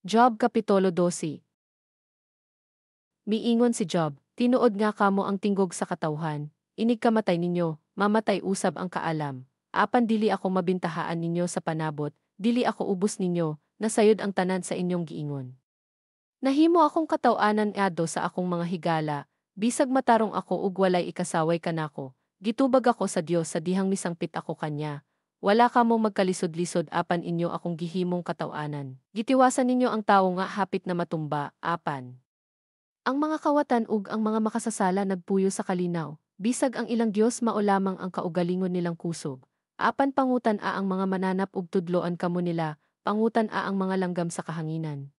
Job Kapitulo 12. Miingon si Job, "Tinuod nga kamo ang tingog sa katawhan, inig kamatay ninyo, mamatay usab ang kaalam. Apan dili ako mabintahaan ninyo sa panabot, dili ako ubos ninyo, nasayod ang tanan sa inyong giingon. Nahimo akong kataw-anan ngadto sa akong mga higala, bisag matarong ako ug walay ikasaway kanako, gitubag ako sa Dios sa dihang misangpit ako kanya. Wala kamo magkalisod-lisod apan inyo akong gihimong kataw-anan. Gitiwasan ninyo ang tawo nga hapit na matumba, apan ang mga kawatan ug ang mga makasasala nagpuyo sa kalinaw, bisag ang ilang Dios mao lamang ang kaugalingon nilang kusog. Apan pangutan-a ang mga mananap ug tudloan kamo nila, pangutan-a ang mga langgam sa kahanginan.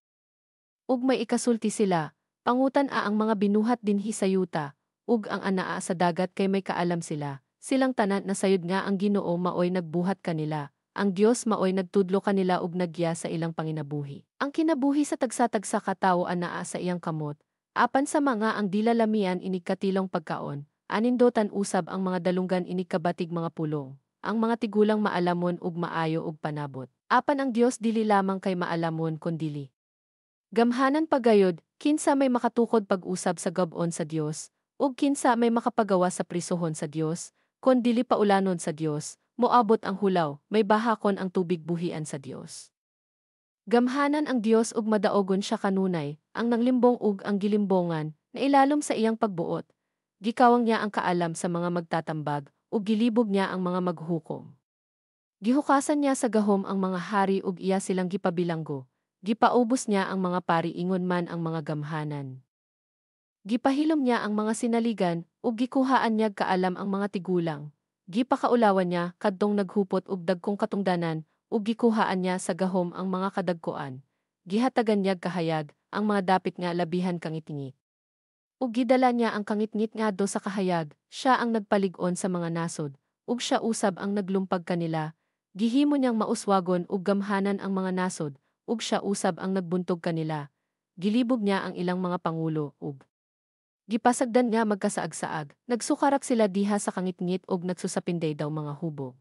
Ug may ikasulti sila, pangutan-a ang mga binuhat dinhi sa yuta, ug ang anaa sa dagat kay may kaalam sila. Silang tanan nasayod nga ang Ginoo maoy nagbuhat kanila, ang Dios maoy nagtudlo kanila ug naggiya sa ilang panginabuhi. Ang kinabuhi sa tagsa-tagsa ka tawo anaa sa iyang kamot, apan sa mga ang dila lamian inig katilong pagkaon, anindotan usab ang mga dalunggan inig kabatig mga pulong. Ang mga tigulang maalamon ug maayo og panabot. Apan ang Dios dili lamang kay maalamon kondili gamhanan pagayod. Kinsa may makatukod pag-usab sa gab-on sa Dios, ug kinsa may makapagawa sa prisohon sa Dios? Kon dili paulanon sa Dios, moabot ang hulaw, may bahakon ang tubig buhian sa Dios. Gamhanan ang Dios ug madaogon siya kanunay, ang nanglimbong ug ang gilimbongan, nailalom sa iyang pagbuot. Gikawang niya ang kaalam sa mga magtatambag, ug gilibog niya ang mga maghukom. Gihukasan niya sa gahom ang mga hari ug iya silang gipabilanggo. Gipaubos niya ang mga pari ingon man ang mga gamhanan. Gipahilom niya ang mga sinaligan, ug gikuhaan niyag kaalam ang mga tigulang. Gipakaulawan niya kadtong naghupot og dagkong katungdanan, ug gikuhaan niya sa gahom ang mga kadagkoan. Gihatagan niyag kahayag ang mga dapit nga labihan kangitngit. Ug gidala niya ang kangitngit ngadto sa kahayag, siya ang nagpalig-on sa mga nasod, ug siya usab ang naglumpag kanila. Gihimo niyang mauswagon ug gamhanan ang mga nasod, ug siya usab ang nagbuntog kanila. Gilibog niya ang ilang mga pangulo, ug gipasagdan nga magkasaag-saag. Nagsukarak sila diha sa kangitngit ug nagsusapinday daw mga hubog.